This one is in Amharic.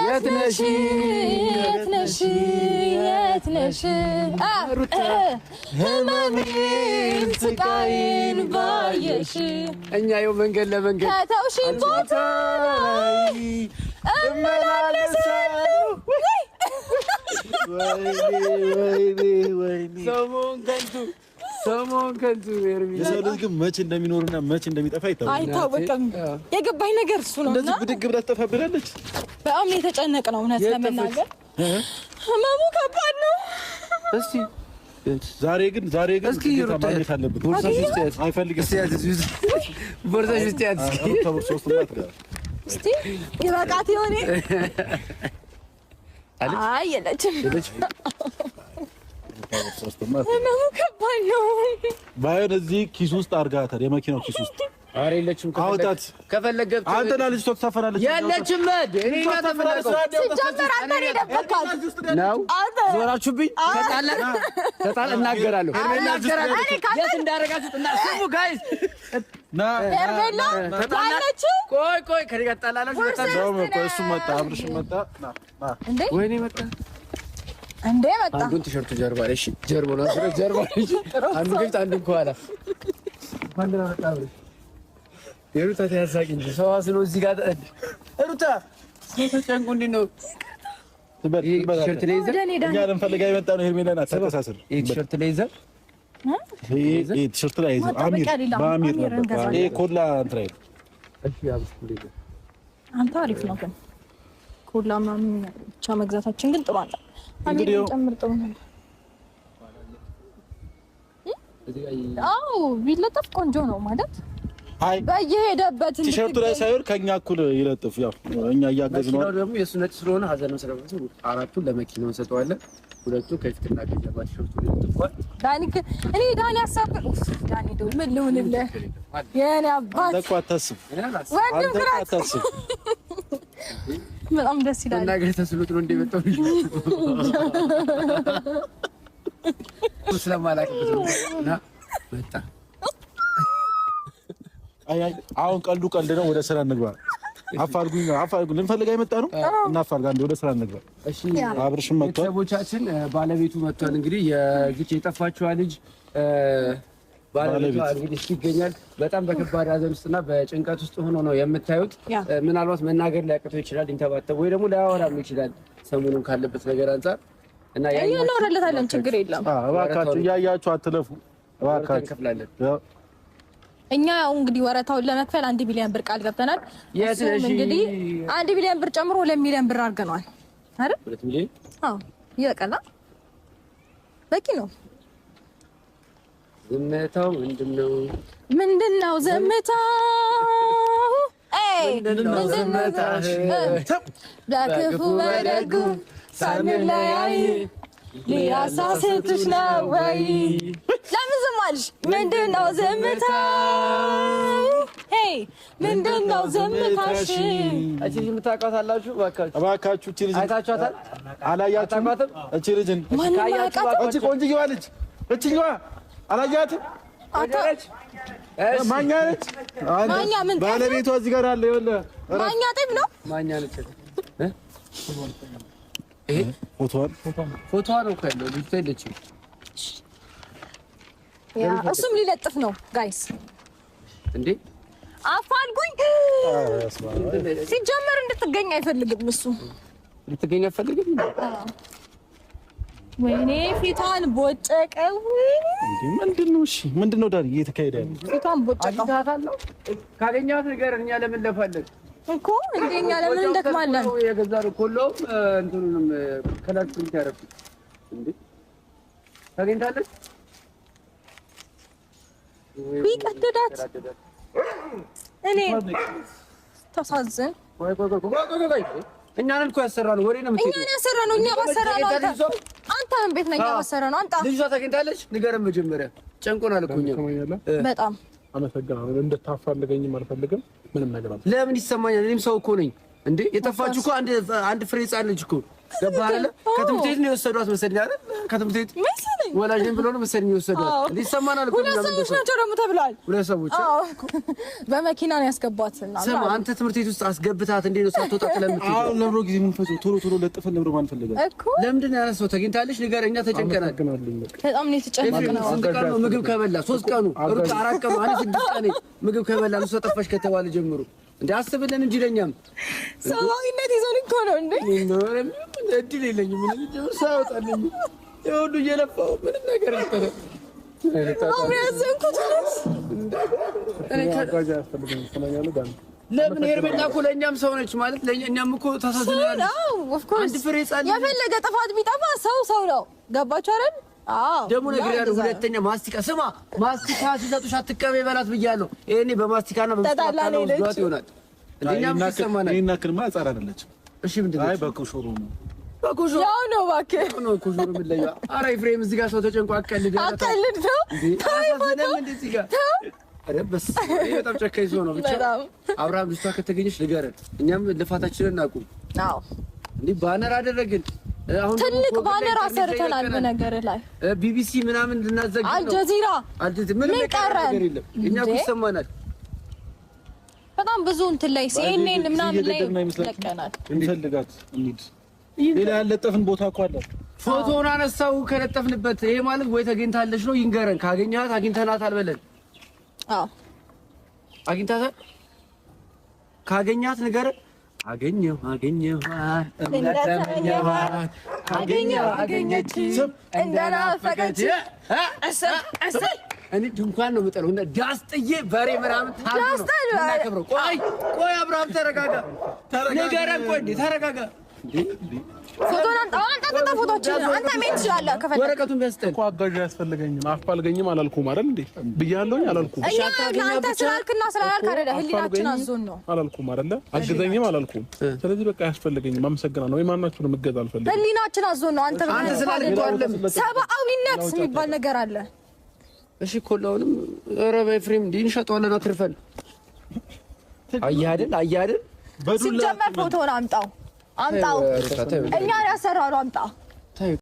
የት ነሽ? የት ነሽ? የት ነሽ? ህመሜን ስቃዬን ባየሽ እኛ ይኸው መንገድ ለመንገድ ከተውሽኝ ቦታ ላይ እመላለሳለሁ። ወይኔ ወይኔ፣ ሰሞን ከንቱ ሰሞን ከንቱ ኤርሚ። የሰው ልጅ ግን መቼ እንደሚኖርና መቼ እንደሚጠፋ አይታወቅም። አይታወቅም። የገባኝ ነገር እሱ ነው። እንደዚህ ብድግ ብላ ትጠፋብናለች። በጣም ነው የተጨነቅነው። እውነት ለመናገር ህመሙ ከባድ ነው። እስቲ ዛሬ ግን ዛሬ ግን እስኪ ግዴታ ሩታ ማግኘት አለብን። ቦርሳሽ ውስጥ ያዝ፣ አይፈልግም። እስቲ ያዝ፣ ቦርሳሽ ውስጥ ያዝ። እስኪ ሩታ ቦርሳ ውስጥ አትገባም። እስቲ ይበቃት ይሆን? አይ የለችም። ሩታ ቦርሳ ውስጥማ ህመሙ ከባድ ነው። ባይሆን እዚህ ኪስ ውስጥ አድርጋታል። የመኪናው ኪስ ውስጥ ኧረ የለችም። አውጣት። ከፈለግ ገብተህ አንተና ልጅቷ ትሳፈራለች። የለችም። እኔ ጋር ተፈላልቀው ሲጀመር አንተ ነው የደበካት ነው አንተ። ዞራችሁብኝ። ተጣላን ተጣላን፣ እናገራለሁ እናገራለሁ። የት እንዳደረጋችሁት እና ስሙ guys፣ ሄርሜላ ያለችው ቆይ ቆይ፣ ከእኔ ጋር ትጣላላችሁ። እንደውም እኮ እሱ መጣ፣ አብርሽ መጣ። ና ና እንዴ ወይኔ መጣ። እንዴ መጣ። አንዱን ቲሸርቱ ጀርባ ላይ፣ እሺ፣ ጀርባ ነው ጀርባ ላይ፣ እሺ፣ አንዱ ከፊት አንዱን ከኋላ። እንኳን ደህና መጣ አብርሽ። የሩታ ተያሳቂ እንጂ ሰው አስሎ እዚህ ጋር ሩታ ሰው ተጨንቆ እንዴት ነው? ትበል ይሄ ትበል። ቲሸርት ላይ ይዘህ ወደ እኔ ዳኒ እኛ ልንፈልጋ የመጣ ነው። ሄርሜላን አታተሳስር። ይሄ ቲሸርት ላይ ይዘህ ይሄ ይሄ ቲሸርት ላይ አይዝም። አሚር ማጣበቂያ ሌላ በአሚር አሚር ነበር። እንገዛለን። ይሄ ኮላ እንትን አይልም። እሺ፣ አብርሽ እንዴት ነው? አንተ አሪፍ ነው ግን ኮላ ምናምን ብቻ መግዛታችን ግን ጥሩ አለ። አሚር እንግዲህ ያው- ጨምር ጥሩ ነው። አዎ ቢለጠፍ ቆንጆ ነው ማለት አይ በየሄደበት ቲሸርቱ ላይ ሳይሆን ከኛ እኩል ይለጥፍ። ያው እኛ እያገዝነው መኪናው ደግሞ የእሱ ነጭ ስለሆነ ሀዘንም ስለሆነ አራቱን ለመኪናው እንሰጠዋለን። ሁለቱ ከፊትና ከጀርባ ቲሸርቱ ይለጥፏል። ዳኒ እኔ ዳኒ ሀሳብ ኡፍ ዳኒ እንደው ምን ልሁንልህ የኔ አባት አንተ እኮ አታስብ፣ ወንድም አንተ እኮ ኩራት አታስብ። በጣም ደስ ይላል። መናገር ተስሎት ነው እንደመጣው ስለማላውቅበት ነው። እና መጣ። አይ አይ አሁን ቀልዱ ቀልድ ነው። ወደ ስራ እንግባ። አፋልጉኝ፣ አፋልጉኝ። ልንፈልጋ የመጣ ነው። እናፋልጋ። አንዴ ወደ ስራ እንግባ። እሺ አብርሽም መጥቷል። ቤተሰቦቻችን፣ ባለቤቱ መጥቷል። እንግዲህ የዚች የጠፋችዋ ልጅ ባለቤቷ ባለቤት። እንግዲህ ይገኛል። በጣም በከባድ ሐዘን ውስጥና በጭንቀት ውስጥ ሆኖ ነው የምታዩት። ያ። ምናልባት መናገር ሊያቅተው ይችላል፣ ሊንተባተብ ወይ ደግሞ ላያወራም ይችላል ሰሞኑን ካለበት ነገር አንጻር እና ያኛው እናወራለታለን፣ ችግር የለም። አዎ፣ እባካችሁ እያያችሁ አትለፉ። እባካችሁ እንከፍላለን። ያው እኛ ያው እንግዲህ ወረታውን ለመክፈል 1 ሚሊዮን ብር ቃል ገብተናል። የት እሱም ነሽ? እንግዲህ 1 ሚሊዮን ብር ጨምሮ 2 ሚሊዮን ብር አድርገነዋል አይደል? 2 ሚሊዮን። አዎ ይበቃል። በቂ ነው። ዝምታው ምንድን ነው? ምንድን ነው ዝምታው? ኤይ ምንድን ነው ዝምታሽ? በክፉ በደጉ ሳንለያይ ሊያሳስትሽ ነው ወይ? ለምን ዝም አልሽ? ምንድን ነው ዝምታው? ሄይ ምንድን ነው ዝምታሽ? እቺ ልጅ የምታውቋት አላችሁ? እባካችሁ እባካችሁ እቺ ልጅ አይታችኋታል? አላያችሁም? አታውቋትም? እቺ ልጅን ማንም ካያችሁ አያውቃትም። እቺ ቆንጅዬዋ ልጅ እቺኛዋ አላያትም? እሺ ማኛ ነች። አንተ ማኛ ምን ጤፍ ነው? ባለቤቷ እዚህ ጋር አለ። ይኸውልህ ማኛ ጤፍ ነው። ማኛ ነች? ፎቶዋን ፎቶዋ ነው እኮ ያለው፣ ልጅቷ የለችም። Yeah እሱም ሊለጥፍ ነው guys። እንዴ አፋልጉኝ። ሲጀመር እንድትገኝ አይፈልግም እሱ። ልትገኝ አትፈልግም? ወይኔ ፊቷን ቦጨቀው። እንዴ ምንድን ነው? እሺ ምንድን ነው ዳኒ እየተካሄደ ያለው? ፊቷን ቦጨቀው አግኝተሃታል? ካገኘኋት ንገረን፣ እኛ ለምን ለፋለን እኮ እንዴ እኛ ለምን እንደክማለን? የገዛነው ኮላውም እንትኑንም color print ያደረኩት እንዴ ታገኝታለች። ቢቀደዳት እኔ ተሳዝን። ቆይ ቆይ ቆይ ቆይ ቆይ ቆይ፣ እኛንን እኮ ያሰራነው ወሬ ነው እኛ የምትሄደው። ነው ያሰራነው። እኛ ባሰራነው አንተ አንተ ምን ቤት ነህ? እኛ ባሰራነው አንተ ልጅቷ ተገኝታለች። ንገረን መጀመሪያ፣ ጨንቆናል እኮ እኛ። በጣም አመሰግናለሁ። እንድታፋልገኝም አልፈልግም። ምንም ነገር አልፈልግም። ለምን ይሰማኛል? እኔም ሰው እኮ ነኝ እንዴ። የጠፋችሁ እኮ አንድ ፍሬ ህጻን ልጅ እኮ ገባህ አይደለ? ከትምህርት ቤት ነው የወሰዷት መሰለኝ አይደል? ከትምህርት ቤት መሰለኝ። ወላጅ ነኝ ብሎ ነው መሰለኝ የወሰዷት። ይሰማናል እኮ ሁለት ሰዎች ናቸው ደግሞ ተብሏል። ሁለት ሰዎች በመኪና ነው ያስገቧት። ስማ አንተ ትምህርት ቤት ውስጥ አስገብታት እንዴት ነው ሳትወጣ ለምትሄድ? አሁን ለምሮ ጊዜ የምንፈጀው ቶሎ ቶሎ ለጥፈን ለምሮ ማን ፈልጋል እኮ ለምንድን ነው ያነሳው? ተገኝታለች ንገረኝ። እኛ ተጨንቀናል። በጣም ነው የተጨነቅነው። ስንት ቀን ነው ምግብ ከበላ? 3 ቀኑ ሩት 4 ቀኑ አንድ 6 ቀን ምግብ ከበላ እሷ ጠፋሽ ከተባለ ጀምሮ እንዴ አስብልን እንጂ ለኛም ሰብአዊነት ይዞን እኮ ነው እንዴ። ምንም እድል የለኝም። ምን ሳያወጣልኝ ይኸው እየለፋሁ ምንም ነገር አልተደረገም። ለምን ሄርሜላ እኮ ለእኛም ሰው ነች ማለት ለእኛም እኮ ታሳዝናለች። አንድ ፍሬ ህፃን የፈለገ ጥፋት ቢጠፋ ሰው ሰው ነው። ገባችሁ አይደል? አዎ ደግሞ ነግሬሃለሁ። ሁለተኛ ማስቲካ ስማ፣ ማስቲካ ሲሰጡሽ አትቀበይ በላት ብያለሁ። ይሄኔ በማስቲካና በምስጣ ነው ወስዷት ይሆናል። እንደኛም ይሰማናል። ይሄን ያክልማ ህፃን አይደለችም። እሺ ምንድን ነው? አይ በኮሾሮ ነው በኮሾሮ ያው ነው እባክህ ነው ኮሾሮ ምን ላይ? ኧረ ኤፍሬም እዚህ ጋር ሰው ተጨንቆ አቀልድ አቀልድ ነው። ታሳዝነን እንደዚህ ጋር ኧረ በስመ አብ በጣም ጨካኝ ሰው ነው። ብቻ አብርሃም ልጅቷ ከተገኘች ንገረን፣ እኛም ልፋታችንን እናቁም። አዎ እንዴ banner አደረግን። አሁን ትልቅ banner አሰርተናል። በነገር ላይ ቢቢሲ ምናምን ልናዘግብ ነው። አልጀዚራ አልጀዚራ ምንም ቀረ ነገር የለም። እኛ እኮ ይሰማናል። በጣም ብዙ እንትን ላይ ሲኤንኤን ምናምን ላይ ለቀናል። እንፈልጋት እንሂድ። ሌላ ያለጠፍን ቦታ እኮ አለ። ፎቶውን አነሳው ከለጠፍንበት። ይሄ ማለት ወይ ተገኝታለች ነው ይንገረን። ካገኘሃት አግኝተናታል በለን። አዎ አግኝታታል። ካገኘሃት ንገረን። አገኘሁ አገኘኋት እንደተመኘኋት አገኘሁ አገኘች እንደናፈቀች እኔ ድንኳን ነው የምጠለው እና ዳስ ጥዬ በሬ ምናምን ታርዶ ነው የምናከብረው። ቆይ ቆይ አብርሃም ተረጋጋ፣ ንገረን። ቆይ እንዴ ተረጋጋ። ፎቶን አምጣ፣ አንተ ፎቶችን አንተ መሄድ ትችላለህ ከፈለክ። ወረቀቱን ቢያስጠን እኮ አጋዥ አያስፈልገኝም። አፋልገኝም አላልኩም አይደል እንዴ ብያለሁኝ። አላልኩም እኛ አንተ ስላልክና ስላላልክ አይደለ፣ ህሊናችን አዞን ነው። አላልኩም አይደለ፣ አግዘኝም አላልኩም። ስለዚህ በቃ አያስፈልገኝም። አመሰግናለሁ። ወይ ማናችሁንም እገዛ አልፈልግም። ህሊናችን አዞን ነው። አንተ አንተ ስላልክ እኮ አይደለም። ሰብአዊነት የሚባል ነገር አለ። እሺ ኮላውንም ኧረ በኤፍሬም እንዲህ እንሸጠዋለን አትርፈን። አየህ አይደል አየህ አይደል ሲጀመር ፎቶን አምጣው አምጣው፣ እኛ ያሰራነው አምጣ። ተይው።